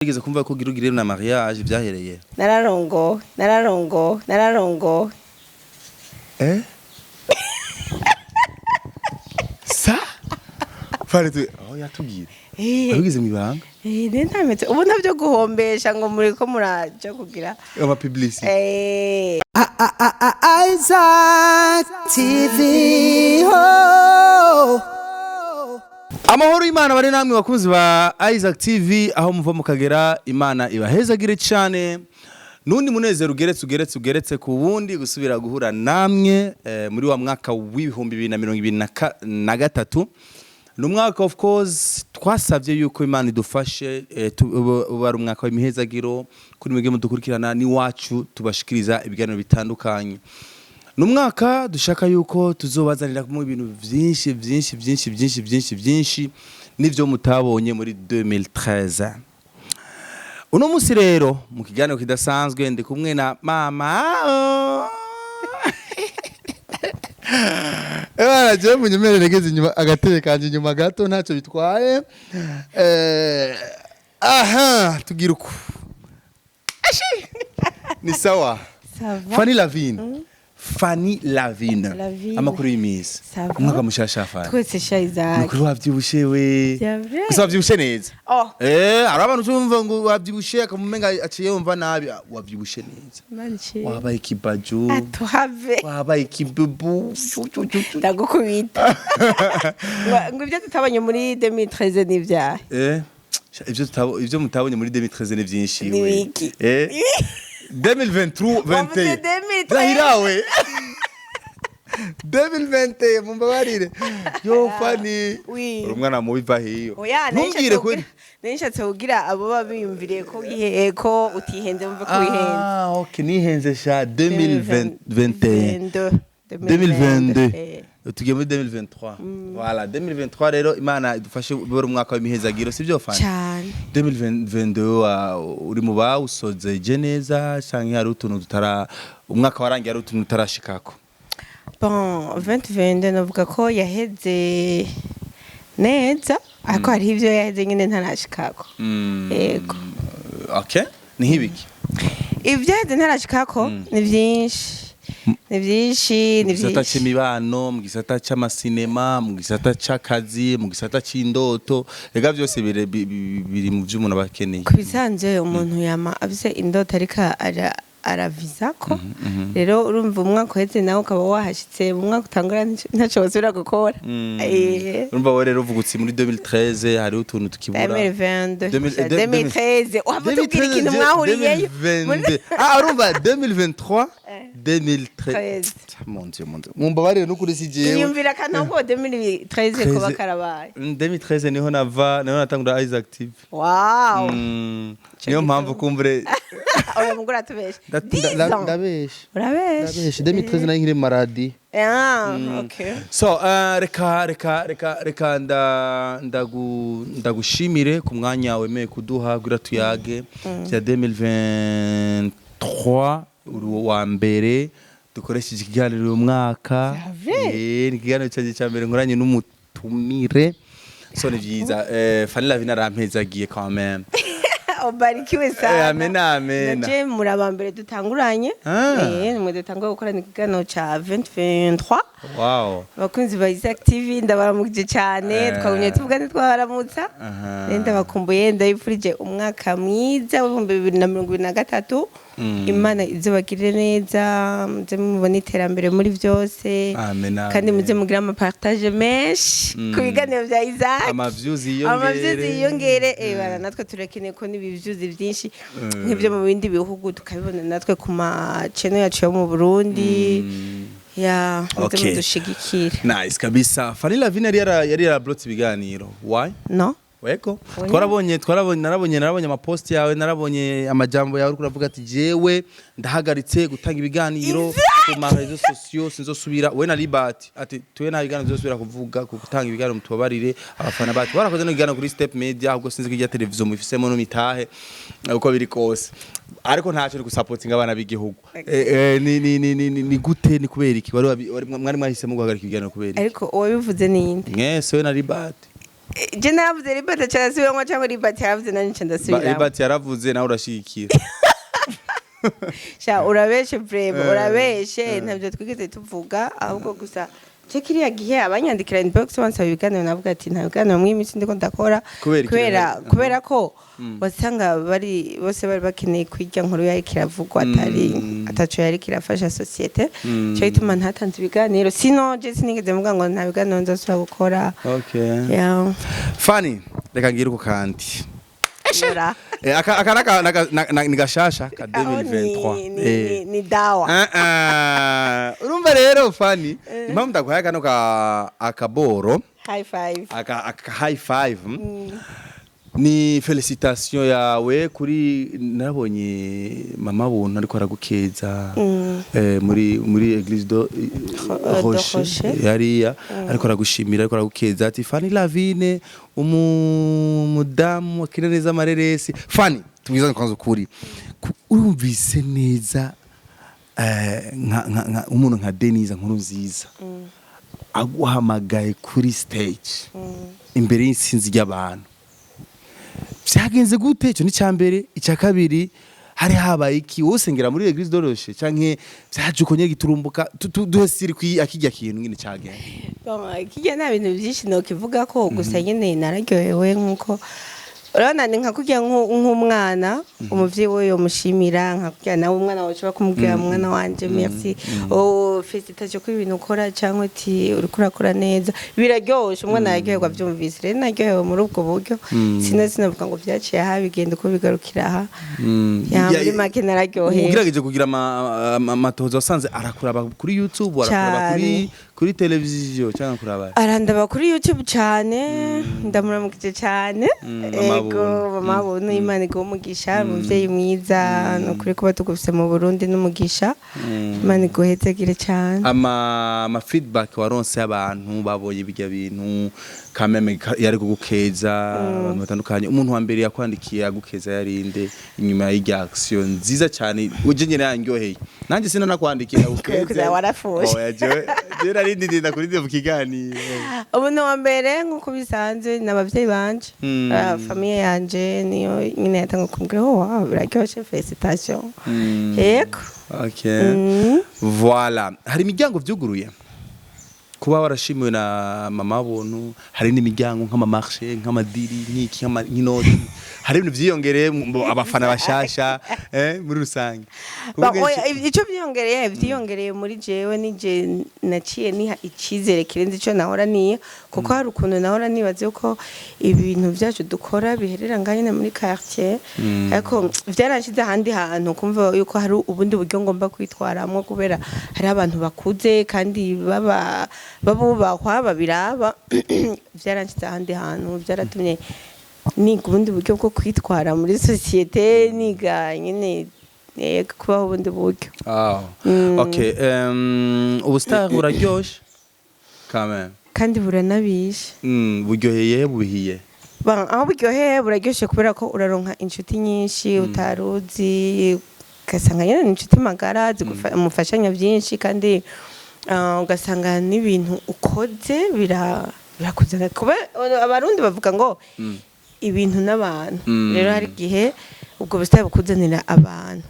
Nigeze kumva ko ugira ugire na mariage, byahereye? Nararongowe, nararongowe, nararongowe. Eh, sa Fari tu oh yatubwire. Wabigize mu ibanga? Eh, ne ntameze ubu ntabyo guhombesha ngo muri ko muraja kugira ama publicity. Isaac TV. Oh. Amahoro y'Imana bari namwe, bakunzi ba Isaac TV, aho muva mukagera. Imana ibahezagire cyane. Nundi munezero ugeretse, ugeretse, ugeretse ku wundi, gusubira guhura namwe muri wa mwaka w'2023. Ni umwaka, of course, twasabye yuko Imana idufashe, uba ari umwaka w'imihezagiro kuri mwebwe mudukurikirana n'iwacu, tubashikiriza ibiganiro bitandukanye. Ni umwaka dushaka yuko tuzobazaniramo ibintu byinshi byinshi byinshi byinshi byinshi byinshi n'ibyo mutabonye muri 2013. Uno munsi rero, mu kiganiro kidasanzwe, ndi kumwe na mama. Ebana, jewe munyemerere negeze inyuma agatebe kanje, inyuma gato, ntacyo bitwaye. Aha tugira uku. Ashi! Ni sawa? Ça va. Fanny Lavine, Fanny Lavine. Lavine. Amakuru y'iminsi? Ça va. Umwaka mushasha, Fanny. Twese sha, Isaac. Nukuri wavyibushe we. C'est vrai. Gusa wavyibushe neza. Oh. Hari abantu tumva ngo wavyibushe akamumenga aciye yumva nabi. Ah, wavyibushe neza. Imana ishimwe. Wabaye ikibaju. Atuhave. Wabaye ikibubu. Ndagukubita. Ngo ibyo tutabonye muri 2013 ni ibyahe? Ivyo mutabonye muri 2013 ni vyinshi Ni we. biki? 2023. Wavuze 21. 2013. Ndahirawe, 2021, mumbabarire. Yo Fanny. Oui. Uri umwana mubi, va hiyo. Oya. Ntumbwire kweli. Nishatse kugira abo baba biyumviriye ko ko utihenze bumve ko wihenze. Ah, ok, nihenze sha. 2021. 2022. 2022, tugiye muri 2023. Voilà, 2023 rero, Imana idufashe bora umwaka w'imihezagiro, sibyo Fanny? Cyane. 2022 uri mu bawusozeje neza canke hari utuntu tutara, umwaka warangiye hari utuntu tutarashikako? Bon, 2022 navuga ko yaheze neza, ariko hariho ivyo yaheze nyine ntarashikako. Yego. Okay, ni nk'ibiki? Ivyo yaheze ntarashikako ni vyinshi, ni vyinshi, Mu ni gisata vyinshi. c'imibano, mu gisata c'amasinema, mu gisata c'akazi, mu gisata c'indoto, ega byose biri mu vy'umuntu aba akeneye. Ku bisanzwe umuntu yama afise indoto, ariko araviza ko rero urumva umwaka uheze nawe ukaba wahashitse mu mwaka utangura, ntaco wasubira gukora. Urumva wowe rero uvuga uti muri 2013 hariho utuntu tukibura. 2022. 2013. 2013 waba utubwira ikintu mwahuriyeyo. 2022. Ah, urumva 2023, 2013. 13. Mon Dieu, mon Dieu, mumbabarire, n'ukuri si jewe. Yumvira akantu ko 2013 kuba karabaye. 2013 niho nava, niho natangura Isaac TV. Wow. Niyo mpamvu kumbure. Oya, mugura atubeshe. 10 ans. Ndabeshe. Urabeshe. Ndabeshe, 2013 nari nkiri mu maradi. Ah, okay. So reka ndagushimire ku mwanya wemeye kuduha kugira tuyage bya 2023. Uri wa mbere dukoresheje ikiganiro uyu mwaka. C'est vrai? Ni ikiganiro cyanjye cya mbere nkoranye n'umutumire, so ni byiza. Fanny Lavine arampezagiye quand même. Ubarikiwe sana. Amena, amena. Naje muri aba mbere dutanguranye. Ah. Nimwe dutanguye gukorana ikiganiro ca 2023. Abakunzi ba Isaac TV, ndabaramukije cyane. Twagumye tuvuga ntitwabaramutsa. Rero ndabakumbuye, ndabifurije umwaka mwiza w'2023. Imana izobagirire neza, muze mubone iterambere muri byose. Amen, Kandi amen. muze mugire amapartage menshi ku biganiro bya Isaac. Ama views yiyongere. Ama views yiyongere. Bana, natwe turakeneye ko n'ibi views byinshi nk'ibyo mu bindi bihugu tukabibona natwe ku ma channel yacu yo mu Burundi. Ya, muze mudushigikire. Nice kabisa. Fanny Lavine yari yarablotse ibiganiro, why? No. Wego. Oya. Twarabonye, narabonye amapost yawe, narabonye amajambo yawe uriko uravuga ati jewe ndahagaritse gutanga ibiganiro ku ma réseaux sociaux, sinzosubira. We na Libert ati tuwe nta biganiro nzosubira kuvuga, ku gutanga ibiganiro, mutubabarire abafana bacu. Barakoze no ibiganiro kuri Step Media, ahubwo sinzi ko irya televiziyo mufisemo no mitahe uko biri kose, ariko ntacyo, ni gusapotinga abana b'igihugu. Ni gute, ni kubera iki wari mwari mwahisemo guhagarika ibiganiro, kubera iki? Ariko uwabivuze ninde? Mwese, we na Libert. Je navuze Libert aca arasubiramo, cyangwa Libert yavuze nanjye nca ndasubiramo? Libert yaravuze, nawe urashigikira. Sha, urabeshe vraiment, urabeshe. Ntabyo twigeze tuvuga. Ahubwo gusa cyo kiriya gihe abanyandikira inbox bansaba ibiganiro, navuga ati nta biganiro mw'iyi minsi ndiko ndakora. Kubera iki? Kubera Rero? Kubera ko wasanga bari bose bari bakeneye kwirya nkuru yari kiravugwa, atari ataco yari kirafasha société. Cyo gituma ntatanze ibiganiro. Sino je sinigeze mvuga ngo nta biganiro nzosubira gukora. Okay. Yeah. Fanny, reka ngire uko kandi. Ora. Aka ni gashasha ka Aho 2023. Ni dawa. Ah, ah. Urumva rero Fanny, impamvu ndaguhaye kano ka akaboro, High five. Aka high five, ni félicitation yawe kuri narabonye mama Buntu ariko aragukeza muri église de de Rocher. Rocher. Yariya ariko aragushimira, ariko aragukeza ati Fanny Lavine, umudamu akina neza amareresi. Fanny, tubwizane kwanza ukuri. Urumvise neza nka umuntu nka Denise Nkuru Nziza aguhamagaye kuri stage imbere y'insinzi ry'abantu, vyagenze gute? Icyo ni icya mbere. Icya kabiri, hari habaye iki? Wowe usengera muri église de Rocher canke vyaje uko nyene giturumbuka? Duhe siri kwi akirya kintu nyene cagenze. Bon, kijya nta bintu byinshi nokivuga ko, gusa nyine nararyohewe nkuko urabona ni nka kurya nk'umwana umuvyeyi we yomushimira, nka kurya nawe umwana wawe ushobora kumubwira: "Mwana wanje, merci, oh, félicitation ko ibintu ukora", cyangwa ati "Uriko urakora neza". Biraryoshe, umwana araryoherwa avyumvise. Rero naryohewe muri ubwo buryo. Sinavuga ngo vyaciye aha, bigenda uko, bigarukira aha. Ya, muri make nararyohewe. Ugerageje kugira amatohoza, wasanze arakuraba kuri YouTube, arakuraba kuri televiziyo cyangwa kuraba? Arandaba kuri YouTube cyane. Ndamuramukije cyane. Mama Ego. Buntu. Mama Buntu, Imana iguhe umugisha, umuvyeyi mwiza. Ni ukuri kuba tugufise mu Burundi n'umugisha. Imana iguhezagire cyane. Ama feedback waronse y'abantu babonye bijya bintu kameme yari kugukeza, abantu batandukanye, umuntu wa mbere yakwandikiye agukeza yarinde inyuma y'irya action nziza cyane uje nyene yanryoheye? Nanjye sinanakwandikiye agukeze. Kuza warafushe. Oya, jewe nari ndinda kuri mu kiganiro. Umuntu wa mbere, nk'uko bisanzwe, ni abavyeyi banje. Ah, famille yanje niyo nyine yatanga kumbwira: "Oh wow, biraryoshe, félicitation." Yego. Okay. Voilà, hari imiryango vyuguruye kuba warashimiwe na mama Buntu. Hari n'imiryango nk'ama marché, nk'amadiri, nk'iki, nk'inoti, hari ibintu vyiyongereye, abafana bashasha, muri rusange? Oya, ico vyiyongereye muri jewe ni je naciye niha icizere kirenze ico nahora niha, kuko hari ukuntu nahora nibaza yuko ibintu vyacu dukora biherera ngaho nyene muri quartier, ariko vyaranshize ahandi hantu kumva yuko hari ubundi buryo ngomba kwitwaramwo, kubera hari abantu bakuze kandi baba babubahwa babiraba. Vyaranshize ahandi hantu, vyaratumye niga ubundi buryo bwo kwitwara muri société, niga nyene kubaho ubundi buryo. Ah. Okay, ubu star buraryoshe quand même. Kandi buranabishe. Buryoheye, bubihiye? Bon, aho buryoheye, buraryoshe kubera ko uraronka inshuti nyinshi utaruzi, ugasanga nyine ni inshuti magara mufashanya byinshi, kandi ugasanga n'ibintu ukoze birakuzana. Kuba Abarundi bavuga ngo ibintu n'abantu. Rero hari igihe ubwo busitani bukuzanira abantu,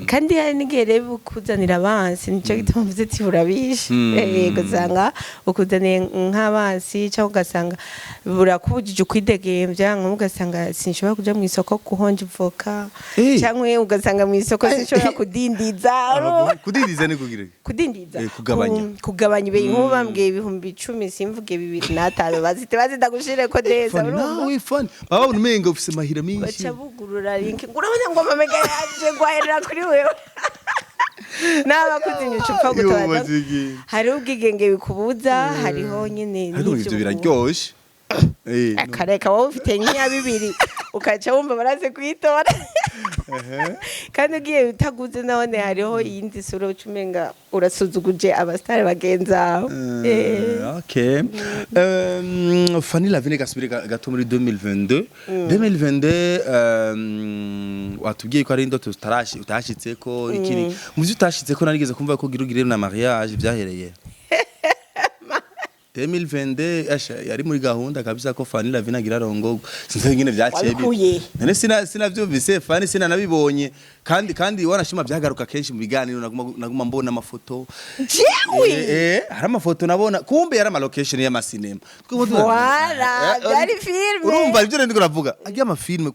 kandi hari n'igihe rero bukuzanira abansi. Nicyo gituma mvuze ati burabishe. Ugasanga bukuzaniye nk'abansi, cyangwa ugasanga burakubujije ukwidegembya, nko ugasanga sinshobora kuja mu isoko kuhonja ivoka, cyangwa ugasanga mu isoko sinshobora kudindiza. Kudindiza ni kugira iki? Kudindiza. Kugabanya. Kugabanya ibintu, nk'ubu bambwiye 10,000, simvuge 2,500, bazite bazitagushire ko neza. Fani Urumva? nawe fani baba babona umenga ufise amahira menshi. Baca bugurura link ngo urabona ngo amamega yaje guhaherera kuri wewe n'abakuze imyuca upfa gutora. Yo, bazigi. Hariho ubwigenge bikubuza, hariho nyine Ariko n'ivyo ivyo biraryoshe. Akareka wowe ufite nk'iya bibiri, ukaca wumva baraze kuyitora, kandi ugiye utaguze none hariho iyindi sura, uca umenga urasuzuguje abasitari bagenzi awe. Okay. Fanny Lavine, gasubire gato muri 2022. 2022, watubwiye ko ari indoto utashitseko ikiri. Mu byo utashitseko, narigeze kumva ko ugira ugire na mariage, byahereye. 2022 asha yari muri gahunda kabisa ko Fanny Lavine agira rongo. Sinzi ingene vyaciye. Wabikuye? None sinavyumvise Fanny, sinanabibonye kandi wanashima byagaruka kenshi mu biganiro, naguma mbona amafoto. Jewe? Hari amafoto nabona, kumbe yari ama location y'amasinema. Voilà, byari filme. Urumva ibyo ndiko navuga, ajya amafilme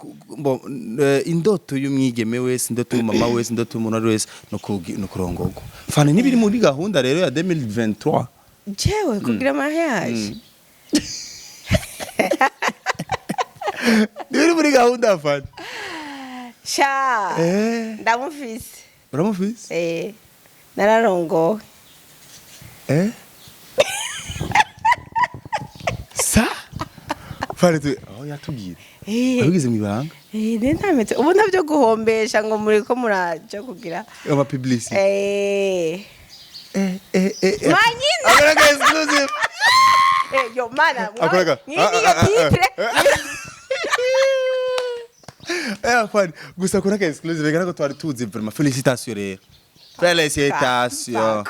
indoto y'umwigeme wese, indoto y'umama wese, indoto y'umuntu ari wese no kurongorwa. Fanny, nibiri muri gahunda rero ya 2023? Jewe kugira mariage? Nibiri muri gahunda, Fanny? Sha, ndamufise. Uramufise? Eh, nararongowe. Sa Fanny tu oh yatubwire. Wabigize mwibanga? Eh, ne ntameze ubu ntabyo guhombesha ngo muri ko muraja kugira ama publicity. Manyina. Akoraka exclusive. Eh, yo mana. Akoraka. Niyo titre. Fanny, gusa akoraka exclusive reka ko twari tuzi vraiment. Félicitations rero. Félicitations.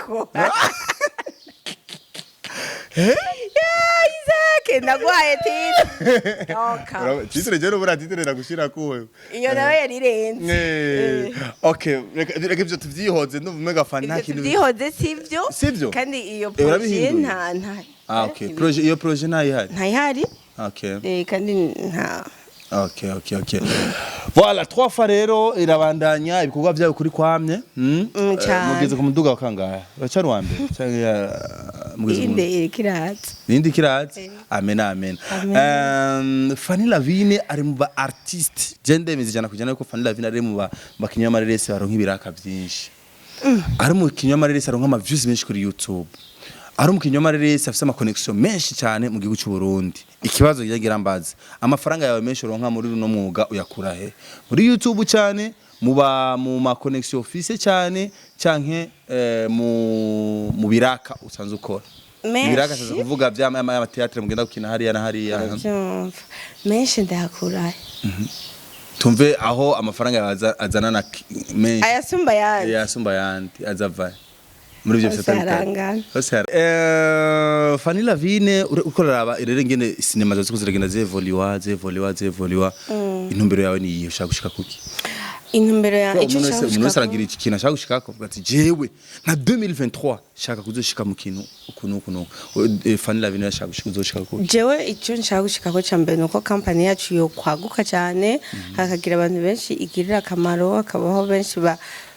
Eh? Ya Isaac, ndagwaye titre. Oka. Titre rero buriya titre nagushira kuwe. Iyo nawe yarirenze. Okay, reka ibyo tuvyihoze, ndumva umenga Fanny nta Ibyo kintu. tubyihoze, sivyo? Sivyo? Kandi iyo Eh, projet urabihinduye? nta Ah, okay. Projet, iyo projet ntayihari. Ntayihari. Okay. Kandi nta Okay. Voilà, trois fois rero irabandanya ibikorwa byayo kuri kwamye. Cane. Mugeze ku muduga wa kangahe? Uracari wa mbere? Canke mugeze ku Inde iriko iraza. Nindi kiraza. Amen, amen. Amen. Fanny Lavine ari mu ba artiste. Je ndemeza 100% yuko Fanny Lavine ari mu ba bakinyamarerese baronka ibiraka byinshi. Ari mu kinyamarerese aronka ama views menshi kuri YouTube. Ari mu kinyamarerese afise ama connection menshi cyane mu gihugu cy'u Burundi. Ikibazo ngira mbaza: amafaranga yawe menshi uronka muri runo mwuga uyakura he? Muri YouTube cyane, muba mu ma connection ufise cyane, canke mu biraka usanzwe ukora? Menshi. Ibiraka sasa kuvuga vya ama théâtre mugenda gukina hariya na hariya. Urabyumva, menshi ndayakura. Tumve aho amafaranga yawe azana na menshi. Ayasumba yandi. Yasumba yandi azava muri ibyo Hose bisata bitatu. harangana. Hose Fanny Lavine, uko raraba rero ingene sinema zose ziragenda zevoliwa, zevoliwa, zevoliwa, intumbero yawe ni iyihe? Ushaka gushika kuki? Intumbero ya icyo Umuntu nshaka wese, umuntu wese gushikako- aragira iki kintu ashaka gushikako, avuga ati: "Jewe nka 2023 shaka kuzoshika mu kintu uku n'uku n'uku." Fanny Lavine yashaka gushika, uzoshika kuki? Jewe icyo nshaka gushikako cya mbere ni uko kampani yacu yo kwaguka cyane, hakagira abantu benshi igirira akamaro, hakabaho benshi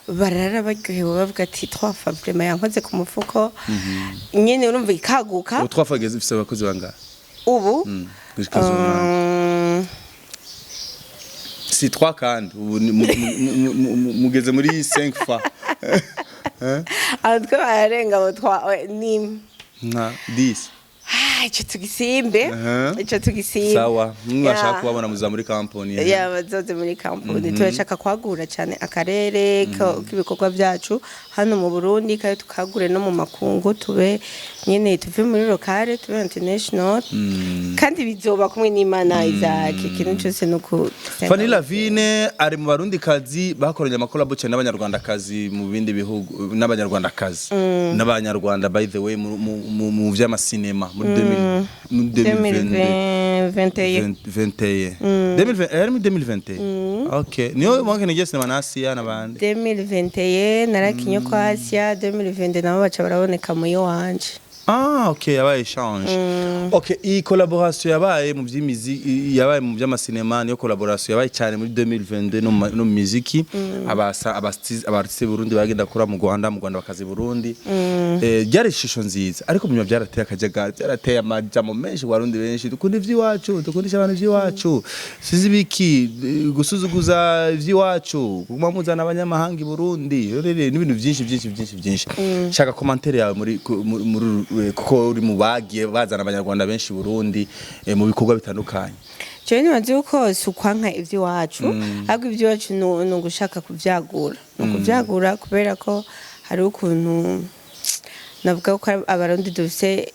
barara baryohewe bavuga ati: "Twafa vraiment yankoze ku mufuko nyene." Urumva ikaguka. Ubu twafageze ifise abakozi bangahe? Ubu? Gushika zubu mwaka. Si 3 kandi ubu mugeze muri 5 fois. Aho twe bararenga abo twa ni Nka 10? Ah, icyo tugisimbe. Icyo tugisimbe. Sawa, mwashaka kubabona muza muri company. Ya, bazoze muri kampani. Turashaka kwagura cyane akarere k'ibikorwa byacu hano mu Burundi, kandi tukagure no mu makungu, tube nyene tuve muri locale tube international, kandi bizoba kumwe n'Imana. Isaac, ikintu cyose no ku Fanny Lavine ari mu barundi kazi bakoranye amakolabo cyane n'abanyarwandakazi mu bindi bihugu, n'abanyarwandakazi n'abanyarwanda, by the way, mu vy'amasinema muri 2000, muri 2022. 2021. 21, 2020, yari muri 2021. Okay, niyo mwaka nigiye sinema na Asia n'abandi. 2021 narakinye kwa Asia, 2022 nabo baca baraboneka mu yo wanje. Ah, okay, yabaye échange. Okay, iyi collaboration yabaye mu by'imiziki, yabaye mu by'amasinema, niyo collaboration yabaye cyane muri 2022 no mu miziki. Abasa abartiste Burundi bagenda kura mu Rwanda, mu Rwanda bakaza i Burundi. Byari ishusho nziza, ariko munyuma byarateye akajagari, byarateye amajamo menshi ku Barundi benshi. Dukunda ivy'iwacu, dukundisha abantu ivy'iwacu. Sizi ibiki, gusuzuguza ivy'iwacu, kuguma muzana abanyamahanga i Burundi. Rero n'ibintu byinshi byinshi byinshi byinshi. Shaka commentaire yawe muri kuko uri mu bagiye bazana abanyarwanda benshi i Burundi, mu bikorwa bitandukanye. Jewe nibaza yuko si ukwanka ivy'iwacu, ahubwo ivy'iwacu ni ugushaka kuvyagura, ni ukuvyagura kubera ko hari ukuntu navuga ko Abarundi dufise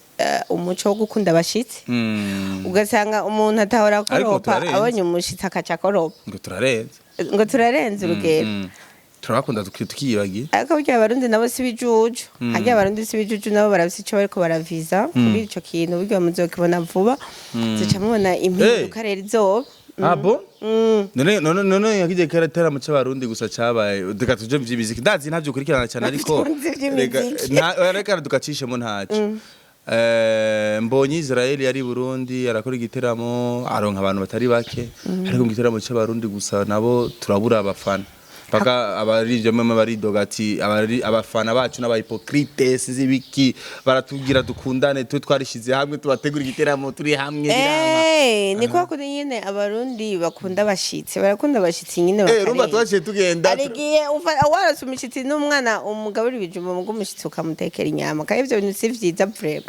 umuco wo gukunda abashitsi, ugasanga umuntu atahora Ariko akoropa, turarenze. abonye umushitsi akaca akoropa. Ngo turarenze. Ngo turarenze urugero. Turabakunda tukiyibagiye. Ariko burya Abarundi nabo si bijuju. Harya Abarundi si bijuju, nabo barafise ico bariko baraviza kuri ico kintu. Burya muzokibona vuba, tuca mubona impinduka rero izoba. Ah bon? Mm. None yakije karateramo c'Abarundi gusa cabaye. Reka tuje mu vy'imiziki, ndazi ntavyo ukurikirana cyane, ariko Nzi ivy'imiziki. Reka dukacishemo ntaco. Mbonye Israel yari i Burundi, arakora igiteramo, aronka abantu batari bake, ariko mu giteramo c'Abarundi gusa nabo turabura abafana, paka abarivyo mwe baridoga ati abafana bacu n'aba hypocrite, sinzi ibiki, baratubwira dukundane, twe twarishize hamwe, tubategura igiteramo turi hamwe, biranga. Ni kwa kundi nyene Abarundi bakunda abashitsi, barakunda abashitsi nyene. Urumva Bakarenga. twaciye tugenda. Arigiye warose umushitsi n'umwana, umugaburira ibijumba, muga umushitsi ukamutekera inyama, kandi ivyo bintu si vyiza vraiment.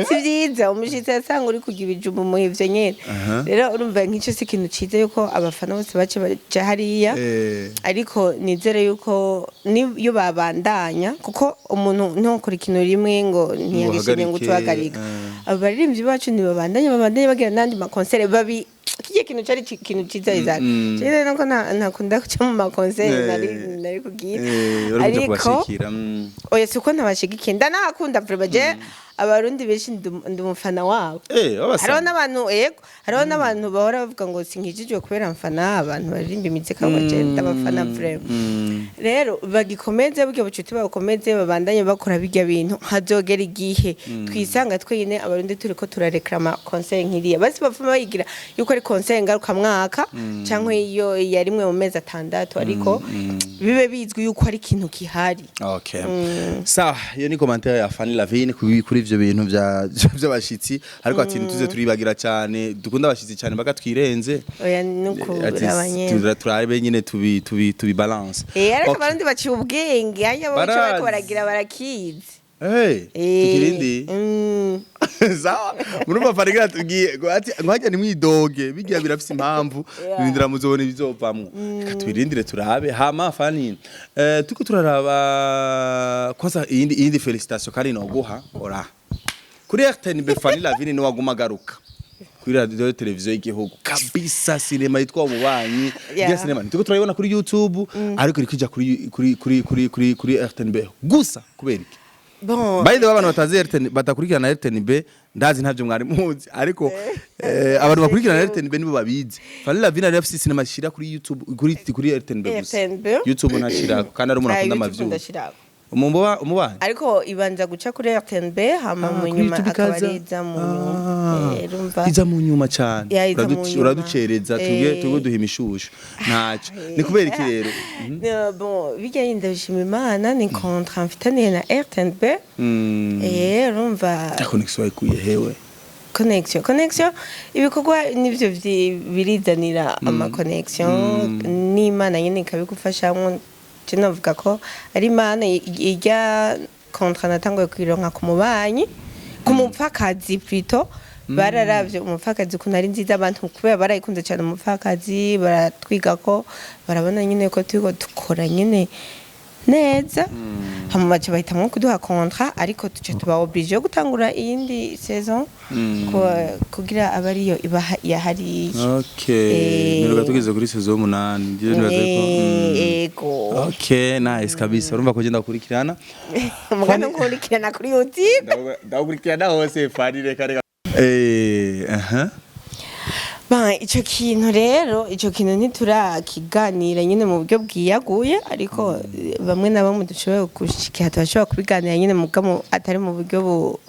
Si vyiza, umushitsi asanga uri kurya ibijumba, umuha ivyo nyene. Rero urumva nk'ico si ikintu ciza yuko abafana bose bace baja hariya. Ariko nizere yuko niyo babandanya, kuko umuntu ntukora ikintu rimwe ngo ntiyagishimye ngo uhagarike, ucuhagarika. Abo baririmbyi bacu ntibabandanye, babandanye bagira n'andi ma concert, babi kirya kintu cari ikintu ciza Isaac. Jewe nuko ntakunda kuja mu ma concert, nari kugira uri kuja ariko kubashikira. Oya, si uko ntabashigikiye, ndanakunda vraiment. Je Abarundi benshi ndi umufana wabo. Wabasana. Hariho n'abantu, yego, hariho n'abantu bahora bavuga ngo sinkijijwe kubera mfana abantu baririmba imiziki, abo bagenda bafana vraiment. Rero bagikomeze burya bucuti, babukomeze, babandanye bakora birya bintu. Hazogera igihe twisanga twenyine Abarundi turiko turareklama concert nkiriya, basi bapfuma bayigira yuko ari concert ngarukamwaka canke iyo ya rimwe mu mezi 6, ariko bibe bizwi yuko ari ikintu gihari. Okay. Sawa, iyo ni commentaire ya Fanny Lavine kuri ivyo bintu vya vy'abashitsi, ariko ati ntituze turibagira cyane, dukunda abashitsi cyane baka twirenze. Oya, nuko Ati birabanye. Turabe nyine tubi balance. Ariko Okay. Abarundi baciye ubwenge, hanya bo ico Barazi. bariko baragira barakizi. Hey, tukirindi. Sawa, murumva Fanny tubwiye ngo ati ngo hajya nimwidoge, bigira birafise impamvu. Rindira muzobona ibizovamwo. Reka tubirindire turabe. Hama Fanny, tuko turaraba kwanza iyindi félicitation kandi noguha ora kuri RTNB. Fanny Lavine ni waguma agaruka kuri radio televiziyo y'igihugu kabisa, sinema yitwa Ububanyi. Yeah. Sinema tuko turayibona kuri YouTube, ariko iri kuja kuri RTNB gusa, kubera iki? Bon. By the way, abantu batazi RTN, batakurikirana RTNB, ndazi ntavyo mwari muzi, ariko abantu bakurikirana RTNB nibo babizi. Fanny Lavine ari afise sinema ashira kuri YouTube, kuri RTNB gusa. RTNB. YouTube ntashira, kandi ari umuntu Ah, akunda YouTube amavyuzi. ndashirako. Umumbo umubanyi. Ariko ibanza guca kuri RTNB, hama Ah, mu kuri nyuma YouTube akaba ikaza. ari iza mu nyuma. Ah, Urumva iza mu nyuma cyane. Ya, iza mu nyuma. Uraducereza, tubwe duha imishusho ntacyo. Ni kubera iki rero? No, bon, bijya ndabishima Imana, ni contrat mfitaniye na RTNB. Urumva Ya connexion wayikuye hewe? Connexion, ibikorwa nivyo birizanira ama connexion, n'Imana nyine ikabigufashamwo. Je novuga ko ari Imana. Irya contrat natanguye kuyironka ku mubanyi, ku mupfakazi plutôt. Bararavye umupfakazi ukuntu ari nziza, abantu kubera barayikunze cyane umupfakazi, baratwiga ko barabona nyine ko turiko dukora nyine neza, hama baca bahitamwo kuduha contrat, ariko tuca tuba obligé yo gutangura iyindi saison kugira abe ariyo iba yahariye. Okay, niruka tugeze kuri saison y'umunani, ngiye nibaza ko Ego. Okay, nice kabisa. Urumva ko genda kurikirana. Mugana nkurikirana kuri YouTube. Ndagukurikirana hose Fanny, reka reka. Aha. Ba, ico kintu rero, ico kintu ntiturakiganira nyine mu buryo bwiyaguye, ariko bamwe na bamwe dushoboye gushikira turashobora kubiganira nyine mugabo atari mu buryo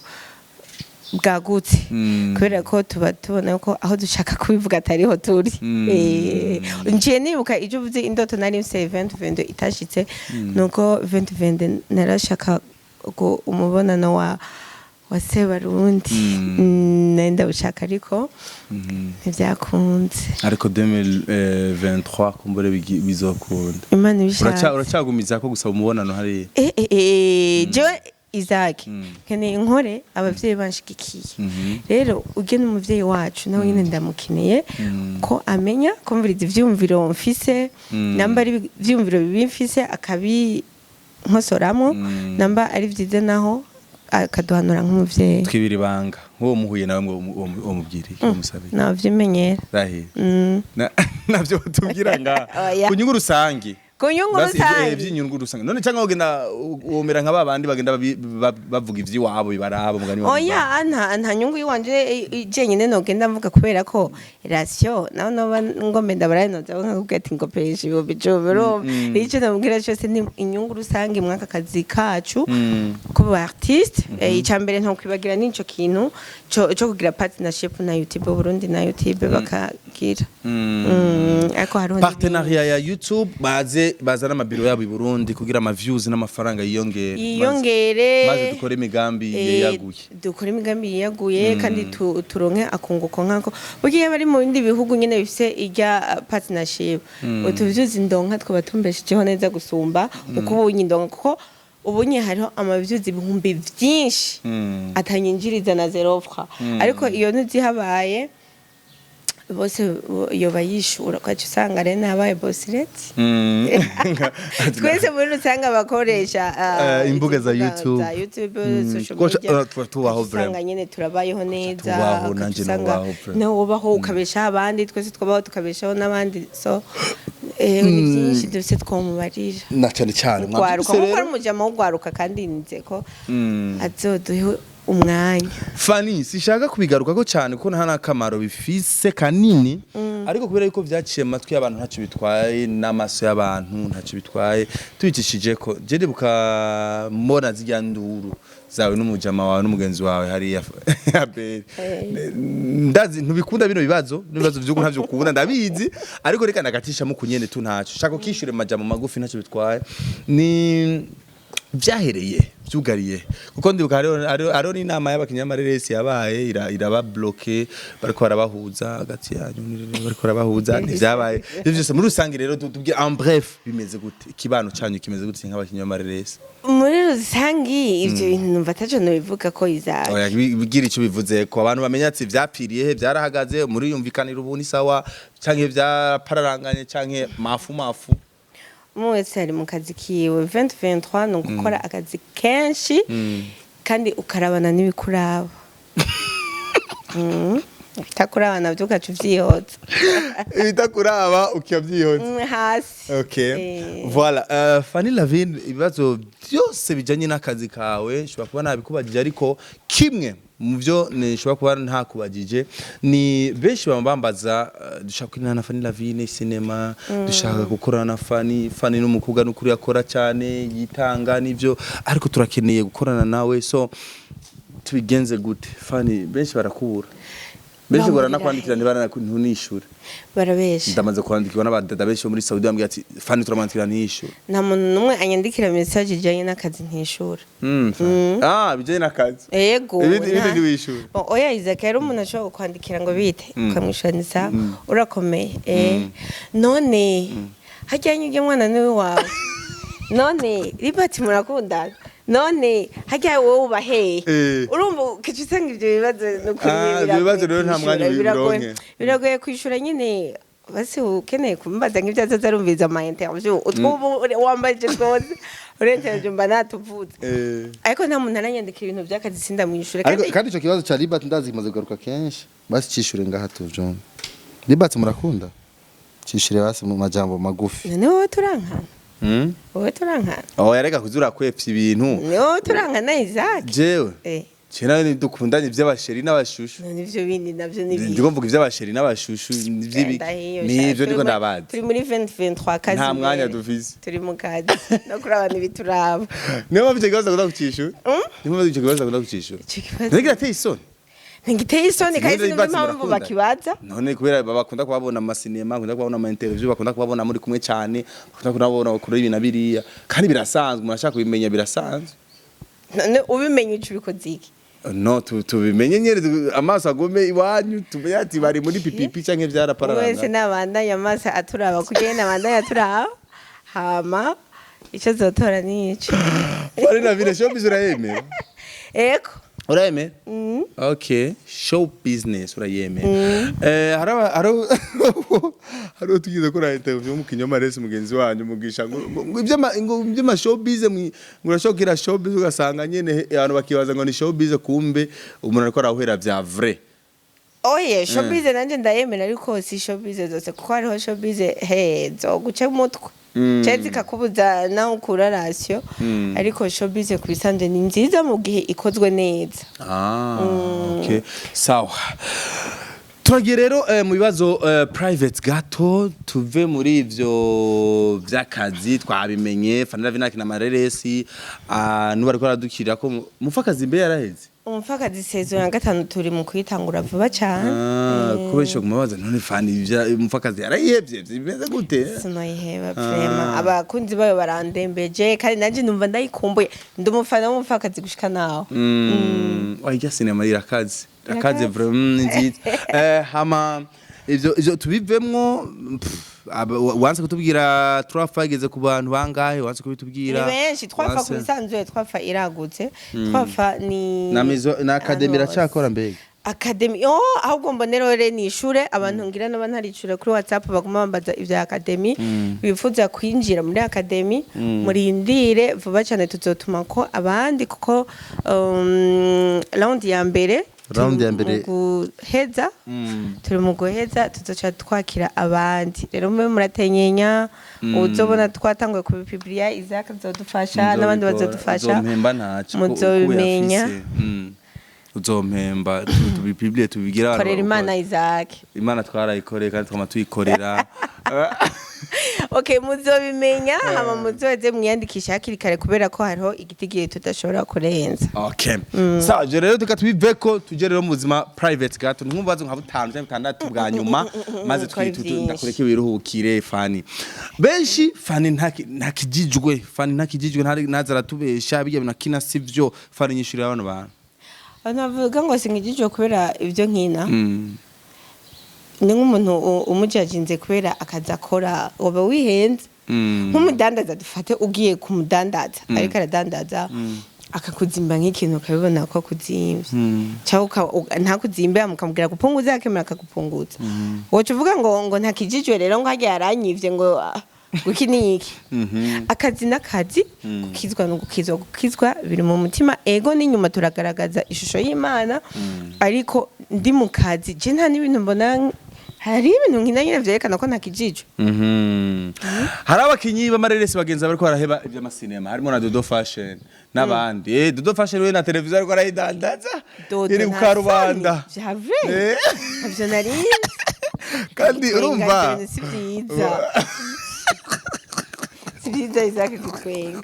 bwagutse, kubera ko tuba tubona ko aho dushaka kubivuga atariho turi. Nciye nibuka icyo uvuze, indoto nari mfise 2022 itashitse, nuko 2022 narashaka ko umubonano wa Sebarundi. Nari ndawushaka, ariko ntibyakunze. Ariko 2023 kumbure bizokunda. Imana ibishaka. Uracagumiza ko gusaba umubonano hariya? Jewe Isaac nkeneye inkore abavyeyi banshigikiye. Rero ugena umuvyeyi wacu nawe nyine ndamukeneye ko amenya kumviriza ivyumviro mfise, namba ari ivyumviro bibi mfise akabinkosoramo, namba ari vyiza naho. Akaduhanura nk'umuvyeyi. Twibira ibanga, nk'uwo muhuye nawe ngo uwo mubwire, uwo musabe. Navyimenyera. Rahira. Navyo tubwira nga Oya. ku nyungu rusange. Ku nyungu Basi, rusange. Vy'inyungu rusange. None cyangwa wogenda womera nka babandi bagenda bavuga ivy'iwabo bibaraba, mugani wa Oya, nta nyungu yiwanje jenyine nogenda mvuga, kubera ko ration naho noba ngombe ndabaraye noza nkakubwira ati ngopesha 10,000, urumva icyo namubwira cyose ni inyungu rusange mwaka kazi kacu ku ba artiste. Icya mbere ntokwibagira n'ico kintu co kugira partnership na YouTube Burundi na YouTube bakagira. Ariko hariho n'ibindi. Partenariat ya YouTube, baze bazana amabiro yabo i Burundi kugira ama views n'amafaranga yiyongere. Yiyongere. Maze dukore imigambi yiyaguye. Dukore imigambi yiyaguye kandi turonke akunguko nkako burya iyo bari mu bindi bihugu nyene bifise irya partnership, utuvyuzi ndonka twaba tumbeshejeho neza gusumba uko ubunye ndonka, kuko ubunye hariho amavyuzi ibihumbi vyinshi atanyinjiriza na zéro franc, ariko iyo ntuzihabaye bose yoba yishura, ukaca usanga rero nabaye bosireti. Twese muri rusange abakoresha imbuga za izi YouTube. Za YouTube, social media, tubaho ugaca usanga vraiment. nyene turabayeho neza. Tubaho, Ugaca nanje usanga nubaho vraiment. nawe ubaho ukabeshaho abandi, twese twabaho tukabeshaho n'abandi, so ni byinshi dufise twomubarira. Na cyane cyane Gwaruka mwabyumvise nkuko ari rero. umujama w'ugwaruka, kandi nize ko azoduhe umwanya. Fanny, sishaka kubigarukako cyane kuko nta n'akamaro bifise kanini, ariko kubera yuko vyaciye mu matwi y'abantu ntacyo bitwaye, n'amaso y'abantu ntacyo bitwaye, tubicishije ko je ndibuka mbona zirya nduru zawe n'umujama wawe n'umugenzi wawe hariya Abel. Ndazi ntubikunda bino bibazo, n'ibibazo vy'uko ntavyo ukunda ndabizi, ariko reka ndagatishamo kunyene tu, ntaco shaka ukishure mu majambo magufi, ntacyo bitwaye. Ni vyahereye vyugariye kuko ndibuka hariho n'inama y'abakinyamareresi yabaye iraba bloqué, bariko barabahuza hagati yanyu, bariko barabahuza, ntivyabaye. Ivyo vyose muri rusange rero tubwire en bref, bimeze gute? Ikibano canyu kimeze gute nk'abakinyamareresi? Muri rusangi ivyo bintu numva ataco nobivuga ko Isaac. Oya, bigira ico bivuze ko abantu bamenya ati vyapfiriye he, vyarahagaze, muri yumvikanira ubu ni sawa, canke vyapararanganye, canke mafu mafu? Umwe wese ari mu kazi kiwe. 2023 ni ugukora akazi kenshi kandi ukarabana n'ibikuraba. Ibitakuraba navyo ugaca uvyihoza. Ibitakuraba ukabyihoza. Hasi. Okay. Voilà. Fanny Lavine, ibibazo byose bijanye n'akazi kawe nshobora kuba nabikubajije, ariko kimwe mu byo nshobora kuba ntakubajije ni benshi bama bambaza, dushaka kwinana na Fanny Lavine cinema, dushaka gukorana na Fanny. Fanny n'umukobwa n'ukuri akora cyane, yitanga n'ivyo, ariko turakeneye gukorana nawe, so tubigenze gute? Fanny, benshi barakubura, benshi Bamurira. baranakwandikira ntibaranatunishure. Barabesha. Ndamaze kwandikirwa n'abadada benshi bo muri Saudi bambwira ati Fanny turamwandikira ntiyishure. Nta muntu n'umwe anyandikira message ijanye n'akazi ntishura. Ah, bijanye n'akazi. Ego. Ibindi ntiwishura. Bon, oya Isaac, rero umuntu ashobora kukwandikira ngo bite, ukamwishura ni sawa, urakomeye, none harya ujya mwana niwe wawe, none ribati murakundana, none harya wowe uba hehe? Urumva ukica usanga ivyo bibazo nukuri Ah, ivyo bibazo rero nta mwanya biragoye. ubironke. Biragoye kwishura nyine. Basi ukeneye kumbaza nk'ibyo azaza arumviriza ama interview utwubu wambaye twose uri interview mba natuvutse, ariko nta muntu aranyandikira ibintu by'akazi sindamwishure. Ariko kandi kandi ico kibazo ca Libert ndazi kimaze kugaruka kenshi, basi cishure ngaha tuvyumve. Libert murakunda, cishure basi mu majambo magufi. None wowe turankana? Wowe turankana? Oh, yareka kuzura kwepfya ibintu. Ni wowe turankana, Isaac? Jewe? Eh. Je nawe dukundanye ivy'abasheri n'abashushu. None ivyo bindi navyo ni Ndiko mvuga ivy'abasheri n'abashushu n'ivy'ibiki. Ndahiyo, Nivyo sha. ndiko ndabaza. Turi muri 2023, kazi Nta mwanya imbere. dufise. Turi mu kazi no kuri abantu bituraba. Niyo mpamvu ico kibazo akunda kucishura. Niyo mpamvu ico kibazo akunda kucishura. Ico kibazo- Ntigira ateye isoni. Ntigiteye isoni kandi Sinzi sinumva Libert impamvu murakundana. bakibaza. None kubera bakunda kubabona mu masinema, bakunda kubabona mu interview, bakunda kubabona muri kumwe cyane, bakunda kubabona kuri ibi na biriya, kandi birasanzwe, umuntu ashaka kubimenya birasanzwe. None ubimenye uca ubikoze iki? No tubimenye nyene, amaso agume iwanyu, tumenye ati bari muri pipipi canke Umwe wese vyarapararanga. nabandanye amaso aturaba kugira nabandanye aturaba, hama icyo azotora ni ico. Bari na vile showbiz urayemera? Ego. Urayemera? Okay, show business urayemera. Hari tugize kora interview mu kinyoma resi, mugenzi wanyu mugisha ngo iby'ama showbiz, ngo urashobora kugira showbiz ugasanga nyene abantu bakibaza ngo ni showbiz, kumbe umuntu ariko arahwera vya vrai. Oye, showbiz nanje ndayemera, ariko si showbiz zose, kuko hariho showbiz he zo guca umutwe cezi zikakubuza naho ukura ration. Ariko showbiz ku bisanzwe ni nziza mu gihe ikozwe neza. Ah, okay. Sawa. Turagiye rero mu bibazo private gato, tuve muri ivyo vy'akazi. Twabimenye Fanny Lavine na Mareresi, nuba ariko aradukirira ko mufakazi mbe yaraheze. Umupfakazi saison ya gatanu turi mu kuyitangura vuba cyane. Ah, kubesha kumubaza none Fanny ivya umupfakazi yarayihevye bimeze gute? Sinoyiheba vraiment, abakunzi bayo barandembeje kandi nanje numva ndayikumbuye, ndi umufana w'umupfakazi gushika naho. Wajya sinema irakaze. Irakaze. Irakaze. Vraiment ni nziza. Hama ivyo tubivemwo, wanse kutubwira turafa igeze ku bantu bangahe, wanse kubitubwira. Ni benshi twafa. Ku bisanzwe twafa iragutse, twafa ni Na mizo na academy ahantu hose. Iracakora mbega? Academy, oh, ahubwo mbonero rero ni ishure. Abantu ngira n'aba ntaricure kuri WhatsApp baguma bambaza ibya academy, bifuza kwinjira muri academy, murindire vuba cyane tuzotuma ko abandi, kuko round ya mbere Round turi ya mbere. mu guheza, turi mu guheza, tuzoca twakira abandi. Rero mube muratenyenya, uzobona twatanguye kubipubliya, Isaac azodufasha n'abandi bazodufasha. Uzompemba ntaco. Muzobimenya. Uzompemba tubipubliye, tubigira abantu Korera Imana, bakora. Isaac. Imana twarayikoreye kandi twama tuyikorera. Okay, muzobimenya, hama muzoze mwiyandikisha hakiri kare, kubera ko hariho igitigiri tudashobora kurenza. Okay. Sawa, je rero tuka tubiveko, tuje rero mu buzima private gato, nkumbazo nka butanu cyangwa bitandatu bwa nyuma, maze ko ari vyinshi. Ndakureke wiruhukire. Fani, benshi Fani ntakijijwe, Fani ntakijijwe, ntari naza aratubesha bijya bintu akina sivyo. Fani, nyishurira abantu bantu. Abantu bavuga ngo singijijwe kubera ibyo nkina, ni nk'umuntu umujajinze kubera akazi akora, uba wihenze. Nk'umudandaza, dufate ugiye kumudandaza ariko aradandaza, akakuzimba nk'ikintu, ukabibona ko akuzimvye, cyangwa ntakuzimbe, mukamubwira gupunguza, akemera akagupunguza, woca uvuga ngo ntakijijwe rero, ngo harya yaranyivye, ngo ngo iki ni iki. Akazi n'akazi, gukizwa no gukizwa, gukizwa biri mu mutima. Ego, n'inyuma turagaragaza ishusho y'Imana, ariko ndi mu kazi je nta n'ibintu mbona, hari ibintu nkina nyine vyerekana ko ntakijijwe. Hari abakinyi b'amareresi bagenzi bariko baraheba ivy'amasinema, harimo na Dodo Fashion n'abandi. Dodo Fashion we na televiziyo ariko arayidandaza. Dodo iri ku nta karubanda. soni, vya vrai? Ntavyo nari nzi. Kandi Gutwenga urumva ibintu si vyiza, si vyiza, Isaac, gutwenga.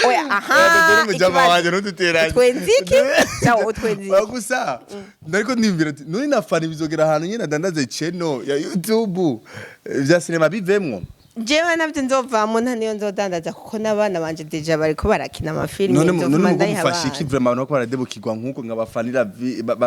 Oya, aha. Dodo ni mujama Ikibazo. wanje, ntuduteranye. Utwenze iki? Sawa, utwenze iki? Oya, gusa ndariko ndiyumvira ati none na Fani bizogera ahantu nyine adandaze channel ya YouTube, vya sinema bivemwo. Jewe navyo nzovamo, nta niyo nzodandaza, kuko n'abana banje déjà bariko barakina amafilime. None Nzovuma none mugo ndayiha mufashe iki abana. vraiment abantu bako baradebukirwa nkuko nkabafanira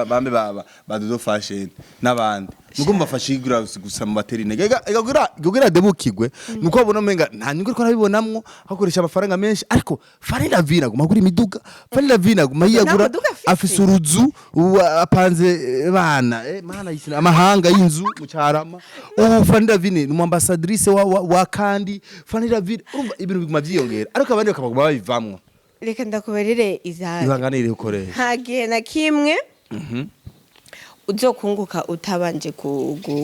bambe ba Dodo Fashion n'abandi, mugo mubafashe iki gusa mu batera intege? Ega kugira debukirwe nuko babona umenga nta nyungu ariko arabibonamwo, akoresha amafaranga menshi, ariko Fanny Lavine aguma agura imiduga, Fanny Lavine aguma yiyagura. Nta muduga afise. Afise uruzu ubu apanze, bana, mana y'isina, amahanga y'inzu mu Cyarama. Ubu Fanny Lavine ni umuambassadrice wa kandi Fanny Lavine, urumva ibintu biguma vyiyongera, ariko abandi bakabaguma babivamwo. Reka ndakuberere, Isaac. Ibanga ni irihe ukoresha? Nta gihe na kimwe uzokunguka utabanje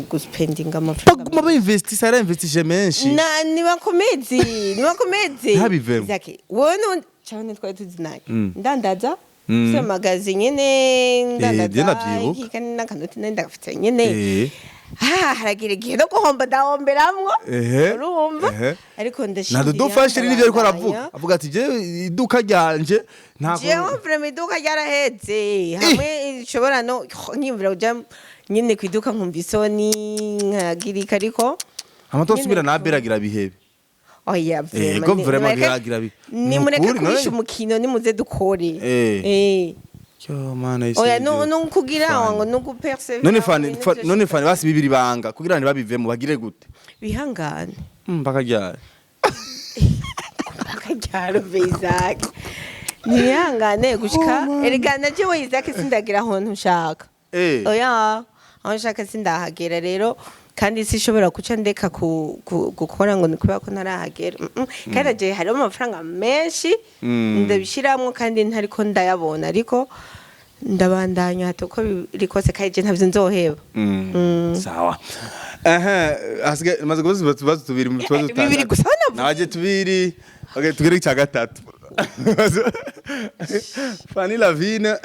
guspendinga amafaranga. Baguma bainvestisa, yarainvestije menshi. Na nibakomeze, nibakomeze. Ntabivemo. Isaac, wowe cyane twari tuzinanye, ndandaza se magazi nyene. Je Ndandaza ndavyibuka. iki kandi n'akanoti nari ndagafite nyene. Ah, haragira igihe no guhomba, ndahomberamwo. Urumva? Ariko Na ndashimira. Dodo Fashion nivyo ariko aravuga, Ndabandanya. avuga ati je iduka ryanje nta Jewe vraiment iduka ryaraheze, hamwe nshobora no nkiyumvira kuja nyine ku iduka nkumva isoni nkagirika, ariko amato nyene subira na beragira bihebe. Oya. Ego, vraiment biragira nimureke Nukuri, kubisha none- umukino, nimuze dukore. Yo mana. Oya, no kugira ngo no gupersevera. None Fani, none Fani, basi bibiri banga kugira ngo ntibabivemo, bagire gute? Bihangane. Mpaka ryari? Akaryaro, Isaac. Ntihangane gushika, erega na jewe Isaac sindagira ahantu nshaka. Oya, aho nshaka sindahagera rero, kandi sishobora guca ndeka gukora ngo ni kubera ko ntarahagera. Kandi je hariho amafaranga menshi ndabishiramwo kandi ntariko ndayabona, ariko ndabandanya hato uko biri kose, kandi je ntavyo nzoheba. Sawa. Aha, hasigaye maze kubaza utubazo tubiri mu tubazo. Bibiri gusa navuze. Naje tubiri. Okay, tugere cya gatatu. Fanny Lavine,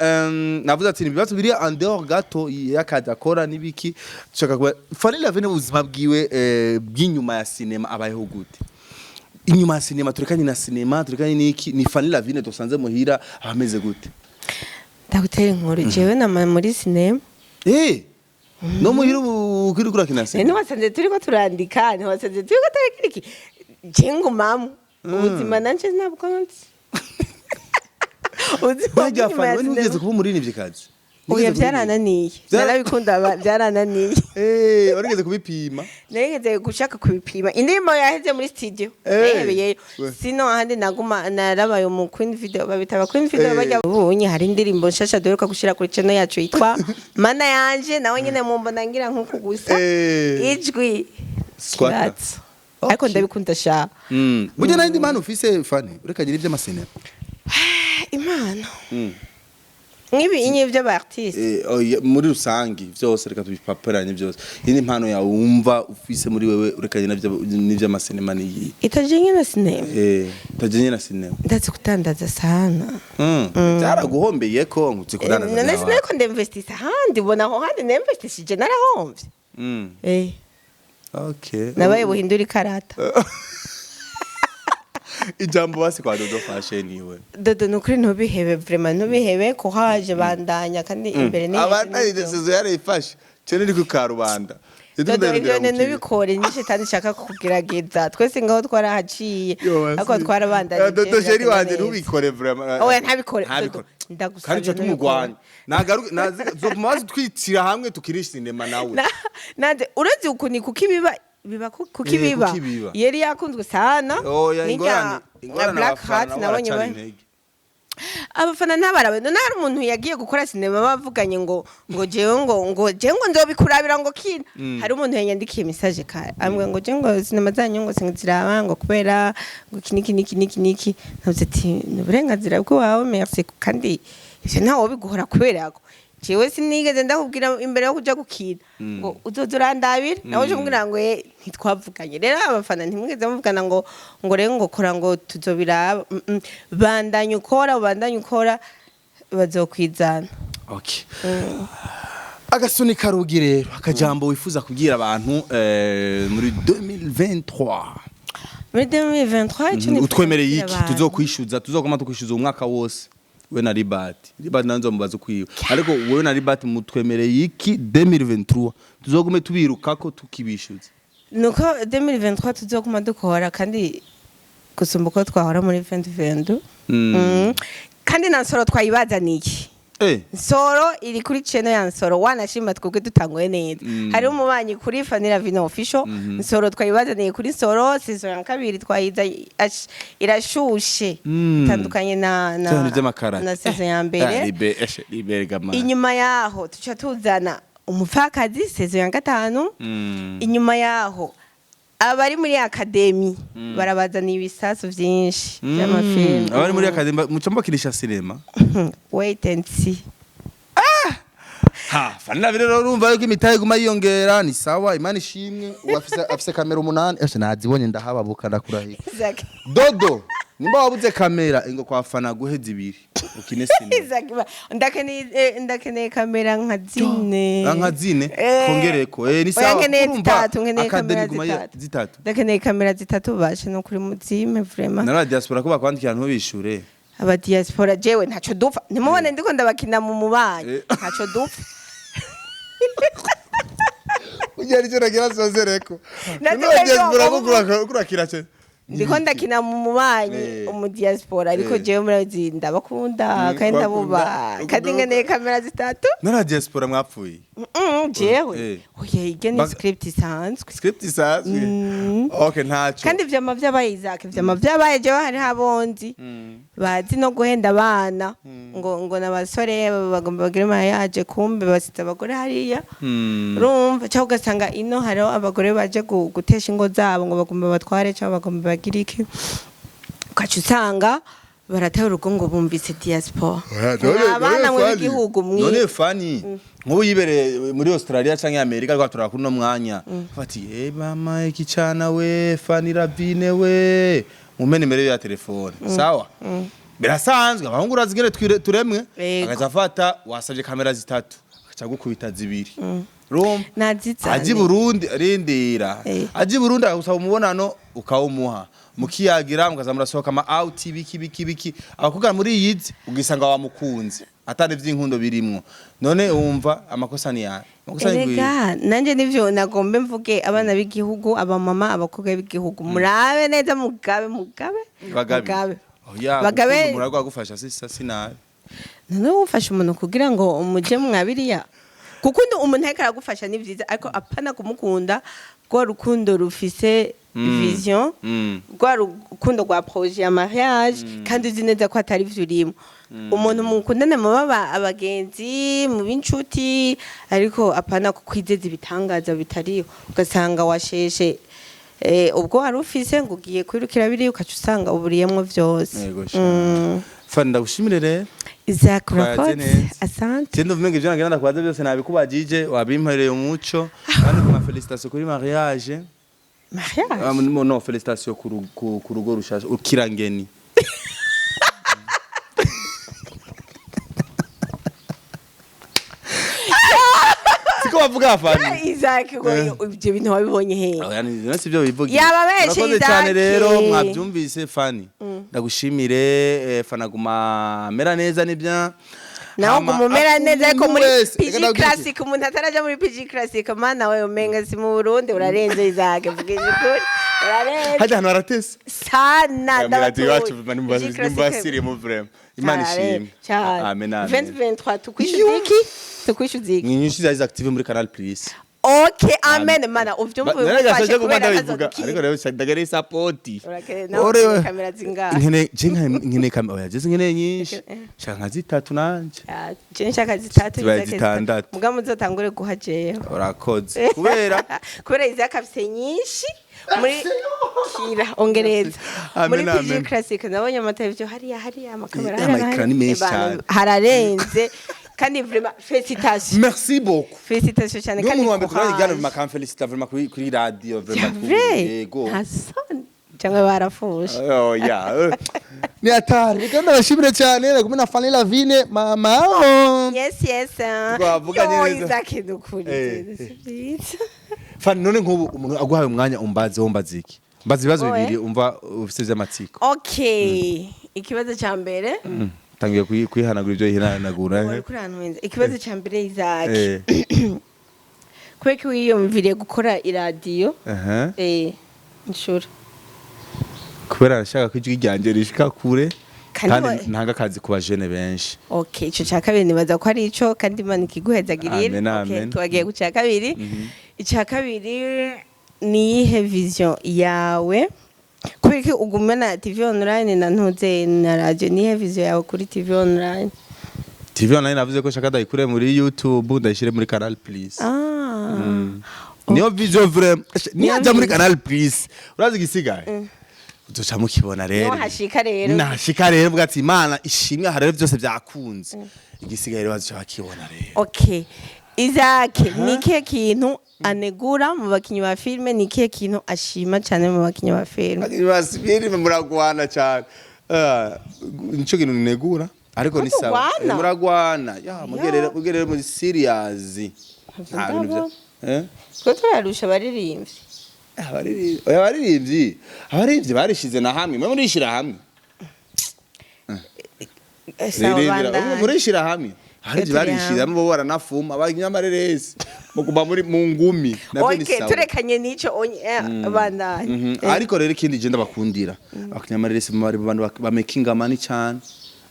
navuze ati ni ibibazo biri en dehors gato y'akazi akora n'ibiki. Dushaka kuba Fanny Lavine, ubuzima bwiwe bw'inyuma ya sinema abayeho gute? Inyuma ya sinema, turekanye na sinema, turekanye n'iki, ni Fanny Lavine dusanze muhira abameze gute? Ndagutera inkuru, jewe nama muri sinema. No muhira ubu ukiri kurakina sinema? Ntiwasanze turiko turandika, ntiwasanze turiko turakira iki? Je ngumamwo ubuzima nanje ntabwo nzi ubuzima Bajya bw'inyuma ya Fanny, we ntigeze sinema. kuba umuririmvyikazi? Oya, byarananiye. Narabikunda, byarananiye. Warigeze kubipima? Narigeze gushaka kubipima, indirimbo yaheze muri studio nayihebeyeyo. Sino ahandi naguma narabaye mu Queen Video, babita aba Queen Video. Bajya ubunye hari indirimbo nshasha duheruka gushira kuri channel yacu yitwa Mana Yanje, nawe nyine mumbona ngira nkuku gusa ijwi Squatter. kiratso. Ariko ndabikunda sha. Burya nta yindi mpano ufise, Fanny, ureka iby'amasinema? Impano nk'ibi inye by'aba artiste? Oya, muri rusangi vyose, reka tubipaperanye byose. Iyi ni impano yawe wumva ufise muri wewe, urekanye n'ivy'amasinema, niyi? Itajanye na sinema? Itajanye na sinema. Ndazi kudandaza sana. Byaraguhombeye ko ngutse kudandaza? None sinariko ndinvestisa ahandi, ubona aho handi ninvestishije narahomvye. Nabaye buhindura ikarata. Ijambo basi kwa Dodo Fashion iwe. Dodo, nukuri ntubihebe, vraiment ntubihebe, kuhaje bandanya kandi imbere ni Abana idesezo yarayifashe cyo niri ku karubanda. Dodo, ibyo ntubikore, ni shetani ishaka kugerageza. Twese ngaho twarahaciye, ariko twarabandanye. Dodo chéri wanje, ntubikore vraiment. Oya, ntabikore, Dodo. Ntabikore. Ndagusabye, Kandi cyo ntubikore. tumugwanya nagaruke nazoma twitira hamwe tukirisha sinema nawe. Nande urazi ukuntu kuko ibiba biba kuko ibiba kuko ibiba. Yari yakunzwe sana. Oya. Nirya Ingorane, ingorane. Black Abafana Heart nabo nabonye baracana intege. Abafana ntabarabe. None hari umuntu yagiye gukora sinema bavuganye ngo jewe ngo nzobikurabira ngo kina. Hari umuntu yanyandikiye message kare ambwira ngo jewe ngo sinema zanyu ngo sinziraba ngo kubera ngo iki niki niki niki niki. Navuze ati ni uburenganzira bwawe, merci, kandi ivyo ntawe wobiguhora kubera ko jewe sinigeze ndakubwira imbere yo kuja gukina ngo uzoza urandabira, nawe uje kumbwira ngo ntitwavuganye. Rero abafana ntimwigeze muvugana ngo rero ngo kora ngo tuzobiraba. Bandanya ukora, ubandanye ukora, bazokwizana. Okay. Agasuni karugi rero, akajambo wifuza kubwira abantu muri 2023? Muri 2023 ico nifuza Utwemereye kubwira iki? abantu. Tuzokwishyuza, tuzogoma tukwishyuza umwaka wose, we na Libati. Libati nanzo mubaza ukwiwe, ariko wewe na Libati mutwemereye iki 2023 tuzogume tubirukako tukibishyuza? Nuko 2023 tuzoguma dukora kandi gusumba uko twahora muri 2022. Kandi na Nsoro twayibazaniye. Nsoro iri kuri channel ya Nsoro, wanashima twebwe dutanguye neza. Hari umubanyi kuri Fanny Lavine Official. Nsoro twayibazaniye kuri Nsoro, saison ya kabiri twayiza irashushe. Itandukanye na Cyane by'amakarate. na saison ya mbere. Libe eshe libe gama. Inyuma yaho tuca tuzana Umupfakazi saison ya gatanu. Inyuma yaho abari muri academy barabazaniye ibisasu vyinshi by'amafilm. Abari muri academy muca mubakinisha sinema? Wait and see. Ha, Fanny Lavine rero, urumva yuko imitahe iguma yiyongera, ni sawa, Imana ishimwe. Ubu afise kamera 8, ese nazibonye ndahababuka, ndakurahiye. Isaac. Dodo, nimba wabuze kamera, ingo kwa Fana guhe zibiri ukine sinema. Isaac, ndakeneye kamera nka zine. Ah, nka zine? Kongereko, ni Oya, sawa. nkeneye Urumva, zitatu, nkeneye academy kamera iguma zitatu. Zitatu. Ndakeneye kamera zitatu bashe no kuri muzime vraiment. Nara diaspora ko bakwandikira ntubishure. Aba diaspora jewe ntaco dupfa, ntimubone ndiko ndabakina mu mubanyi. Ntaco dupfa. Ujya nicyo nagira sozereko. Natwe None diaspora ndiko ko kurakira cye. Ndiko ndakina mu mubanyi umu diaspora, ariko jewe murabizi ndabakunda kandi ndabubaha kandi nkeneye kamera zitatu. Nara diaspora mwapfuye? Jewe oya, iryo ni script isanzwe. Script isanzwe. Okay, ntaco. Kandi vyama vyabaye, Isaac, vyama vyabaye. Jewe hariho abonzi bazi no guhenda abana ngo n'abasore bagomba bagire mariage, kumbe basize abagore hariya. Urumva, cyangwa ugasanga ino hariho abagore baje gutesha ingo zabo ngo bagomba batware cyangwa bagomba bagire iki, ugaca usanga barataye urugo ngo bumvise diaspora. Abana mwe b'igihugu mwi None Fani, nk'ubu yibereye muri Australia canke Amerika, rwa turara kuri no mwanya bati: "Eh mama, iki cana we Fani Ravine we, mumpe nimero ya telefone." Sawa, birasanzwe, abahungu urazigere turemwe. Yego. Agaca afata, wasabye kamera zitatu, agaca gukubita zibiri. Urumva? Nazizane. Aje i Burundi, rindira. Aje i Burundi akagusaba umubonano, ukawumuha, mukiyagira, mukaza murasohoka ama out, biki biki biki. Abakobwa muri iyi ugisanga wamukunze atari ivy'inkundo birimwo. None wumva amakosa ni yawe? Amakosa ni gwiwe. Erega nanje nivyo nagombe mvuge: abana b'igihugu, abamama, abakobwa b'igihugu, murabe neza, mugabe, mugabe. Bagabe. Mugabe. Oya. Bagabe. Gukunda umuntu agufasha si nabi. None ufasha umuntu kugira ngo umuje mwabiriya, kuko umuntu ariko aragufasha ni vyiza, ariko apana kumukunda rwa rukundo rufise vision, rwa rukundo rwa projet ya mariage, kandi uzi neza ko atari vyo urimo. Umuntu mukundana mubaba abagenzi, mu b'inshuti, ariko apana kukwizeza ibitangaza bitariho, ugasanga washeshe ubwo wari ufise ngo ugiye kwirukira biriya, ugaca usanga uburiyemwo vyose. Yego sha. Fani, ndagushimire rero. Isaac, Twayaze urakoze. neza. Asante. Je ndumva ivyo nagenda ndakubaza byose nabikubajije, wabimpereye umuco. Kandi kuma félicitations kuri mariage. Mariage? Ah, no, félicitations ku rugo rushasha ukirangeni. Siko bavuga, Fani? Isaac, ngo ibyo bintu wabibonye hehe? Oya, ni sivyo bivugira. Yaba benshi, Murakoze cyane. Isaac. Rero mwabyumvise, Fani ndagushimire, Fanaguma mera neza, ni bien. Nawe Hama, guma umera neza, ariko muri wese, PG reka ndabwire. Classic, umuntu ataraja muri PG Classic, mana we, umenga si mu Burundi. Urarenze, Isaac, mvugisha ukuri, urarenze. Hajya ahantu haratese. Sana. Ndabatuye iwacu. Ndabatuye. PG Classic. Nimubasirimu vraiment, Imana ishimwe. Cyane. Amen, amen. 2023 tukwishyuza iki? Tukwishyuza iki? Ni nyinshi za active muri Canal Plus. Okay, amen. Mana uvyumva, Naragasoje bigufashe guma kubera ndabivuga, kazodukira. ariko rero ndagere support. Urakeneye nawe kamera zingahe? Nkene je nkene kamera, oya, je nkeneye nyinshi, shaka nka zitatu nanje. Ah, je nshaka zitatu. Zibaye Isaac. zitandatu. Muga muzotangure guha jewe. Urakoze kubera Kubera Isaac afise nyinshi muri kira ongereza Amen, muri PG amen. Classic. Nabonye amateleviziyo hariya, hariya amakamera, Eh, hariya, ama écran ni menshi Ebana, cyane. hararenze. Kandi vraiment félicitations. Merci beaucoup. Félicitations cyane. Niwo Kandi muntu wa mbere turari courage. iganiro makamfelicita vraiment kuri radio vraiment. Vrai? Yego. Nta soni cyangwa barafushe? Oh yeah. Ni hatari. Reka ndabashimire cyane, nari kumwe na Fanny Lavine mama. Yes. Twavuganye Yo, neza. Isaac, nukuri si byiza. Fani, none nk'ubu umuntu aguhaye umwanya umbaze, wombaze iki? Mbaza ibibazo Oe. bibiri umva ufite vy'amatsiko. Okay, ikibazo cya mbere. Tangiye kwihanagura ibyo yihanagura. Wari kuri ahantu heza. Ikibazo cya mbere, Isaac, kubera ko wiyumviriye gukora iradiyo? Aha. Inshuro. Kubera nashaka ko ijwi ryanjye rishika kure Kandi kandi ntanga akazi ku bajene benshi. Okay, ico cya kabiri nibaza ko ari ico, kandi Imana ikiguhezagirire. Amen, Okay, amen. tubagiye ku cya kabiri. Icya kabiri ni iyihe vision yawe? Kubera ko ugumana TV online na ntuze na radio, ni iyihe vision yawe kuri TV online? TV online navuze ko nshaka ndayikure muri YouTube, ndayishire muri Canal Plus. Ah. Niyo vision vraiment. Niyaja muri vision. Canal Plus, urazi igisigaye uzoca mukibona rero. Niho hashika rero. Nahashika rero mvuga ati: "Imana ishimwe, aha rero byose byakunze." Igisigaye rero bazoca bakibona rero. Okay. Isaac, ni ikihe kintu anegura mu bakinyi ba filime? Ni ikihe kintu ashima cyane mu bakinyi ba filime? Basubire, muragwana cyane. Ah, nico kintu negura, ariko ni sawa. Muragwana? Muragwana ya mugerere, mugerere muri serious. Nta bintu Ndabona. Twe turarusha abaririmbyi. Abaririmbyi, oya, abaririmbyi barishize na hamwe, mwe murishira hamwe. Sawa, Ririndira, bandanye. murishira hamwe. Abaririmbyi Turi barishira hamwe. hamwe, bo baranafuma abanyamareresi muguma muri mu ngumi, navyo ni Okay, sawa. turekanye n'ico onye, bandanye. Ariko rero ikindi je ndabakundira, abanyamareresi bari bantu ba making money cyane.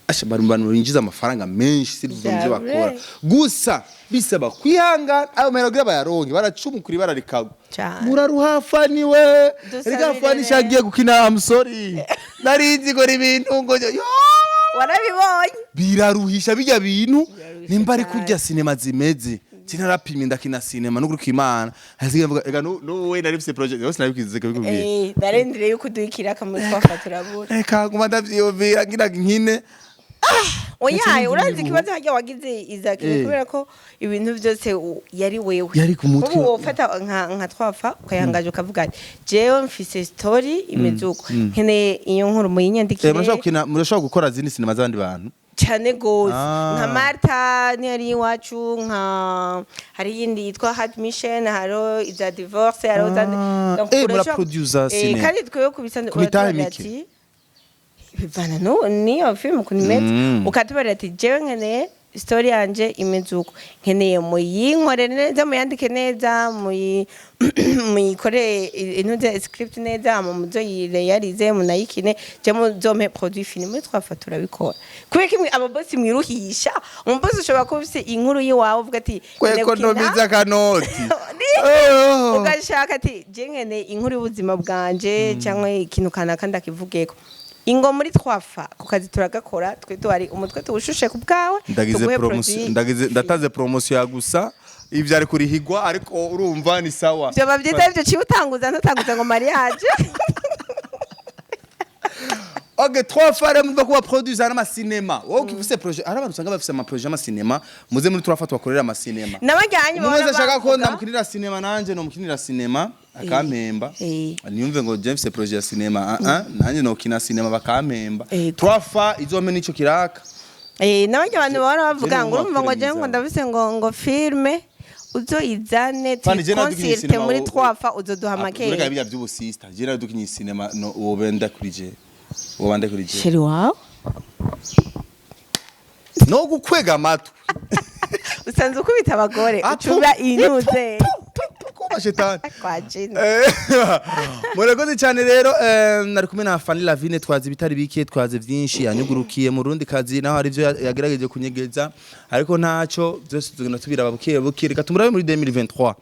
Asha, bari mu bantu binjiza amafaranga menshi si mu byo bakora. Vya. Gusa bisaba kwihangana, ayo mahera kugira bayaronke baracumukura ibara rikagwa. Cane. Muraruha, Fani we. Dusabire Erega Fani rero. Shagiye gukina, I'm sorry, narinzi ngo ibintu ngo yo. Warabibonye. Biraruhisha bijya bintu. Biraruhisha Nimba ari cane. kurya sinema zimeze, sinarapimye, ndakina sinema n'ukuri kw'Imana, hasigaye mvuga ega nuwe nari mfise project yose nabikwize kubikubwira. Narindiriye yuko uduhikira akamuri twafa turabura. Reka nguma ndavyiyumvira ngira nkine. Oya, urazi Ndetse ikibazo harya wagize Isaac, ni kubera ko ibintu byose yari wewe. Yari ku mutwe. Ubu wofata nka twafa ukayangaje ukavuga ati: "Jewe mfise story imeze uko, nkeneye iyo nkuru muyinyandikire." Murashobora gukina, murashobora gukora zindi sinema z'abandi bantu. Cyane gose. Nka Marta niyo ari iwacu, nka hari iyindi yitwa Hard Mission, hariho iza divorce, hariho Donc Muraproducer cinema. Kandi twebwe kubisanzwe Ku mitahe uratubarira mike. ati bivana no niyo film ukuntu imeze, ukatubarira ati: "Jewe nkeneye story yanje imeze uko, nkeneye muyinkorere neza, muyandike neza, muyikore intuze script neza, hama muzoyireyarize, munayikine, je muzompe produit fini." Muri twafa turabikora kubera ko imwe ababosi mwiruhisha. Umubosi ushobora kuba ufise inkuru yiwawe uvuga ati nkeneye Kweko gukina. ndomiza akanoti. Oh. Ugashaka ati: "Je nkeneye inkuru y'ubuzima bwanje cyangwa ikintu kanaka ndakivugeko." Ingo muri twafa ku kazi turagakora, twe duhari umutwe tuwushushe ku bwawe, Ndagize tuguhe promotion produit. Ndagize, ndatanze promotion ya gusa ivyo ari kurihigwa, ariko urumva ni sawa. Vyoba byiza ivyo ciye utanguza, ntutanguza ngo mariage. Ok, trois fois muva kuba producer n'amasinema. Wowe ukifise projet, hari abantu usanga bafise ama projet y'amasinema, muze muri turafa tubakorera amasinema. N'abajyanye Umuntu wese ashaka ko bavuga. ndamukinira sinema, nanje nomukinira sinema akampemba. Niyumve ngo je mfise projet ya sinema, ah ah, nanje nokina sinema bakampemba. Trois fois izome nico kiraka. N'abajya abantu bahora bavuga Je ngo urumva ngo je ngo mwiza. ndafise ngo filme uzoyizane Fani, je nadukinye tuyiconsulte sinema muri twafa, uzoduha Ureka makeya. bijya by'ubusista, je nadukinye sinema no wowe ndakuri je. Wowe ndakuri je. Chéri wawe. No gukwega amatwi. Usanzwe ukubita abagore. Ah, Ucura inuze. Kuba shetani. Kwa jina. Murakoze cyane rero, nari kumwe na Fanny Lavine, twazi ibitari bike, twaze byinshi, yanyugurukiye mu rundi kazi naho hari ibyo yagerageje kunyegeza, ariko ntacyo, byose tugenda tubiraba buke buke. Reka tumurabe muri 2023.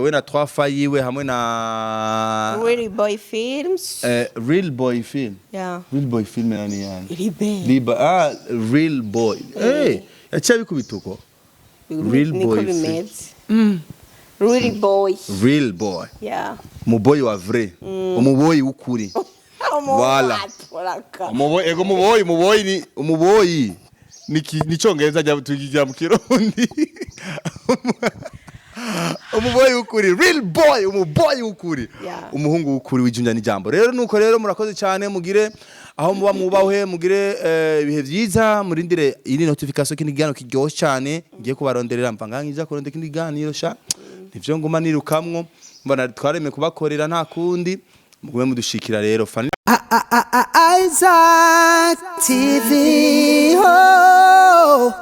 We na 3 fa yiwe hamwe na Really Boy Films. Real Boy Film. Yeah. Real Boy Film yani yani Ribe. Liba, ah, Real Boy, yaciye bikubita uko Real Niko Boy Film. bimeze. Really Boy. Real Boy. Yeah. Umuboyi wa vrai, umuboyi w'ukuri. Voilà. Voilà. Umuboyi, ego, umuboyi, umuboyi ni umuboyi ni cyongereza jya tukigira mu Kirundi. Umuboyi w'ukuri, real boy, umuboyi w'ukuri. Umuhungu w'ukuri w'ijunja n'ijambo. Rero nuko rero murakoze cyane, mugire aho muba mwubahwe, mugire ibihe byiza, murindire iyi notification kindi kiganiro kiryoshye cyane ngiye kubaronderera. Mva ngangija kurondera ikindi kiganiro sha, nivyo nguma nirukamwo, mbona twaremye kubakorera, nta kundi mugume mudushikira rero Fanny. Isaac TV. Oh.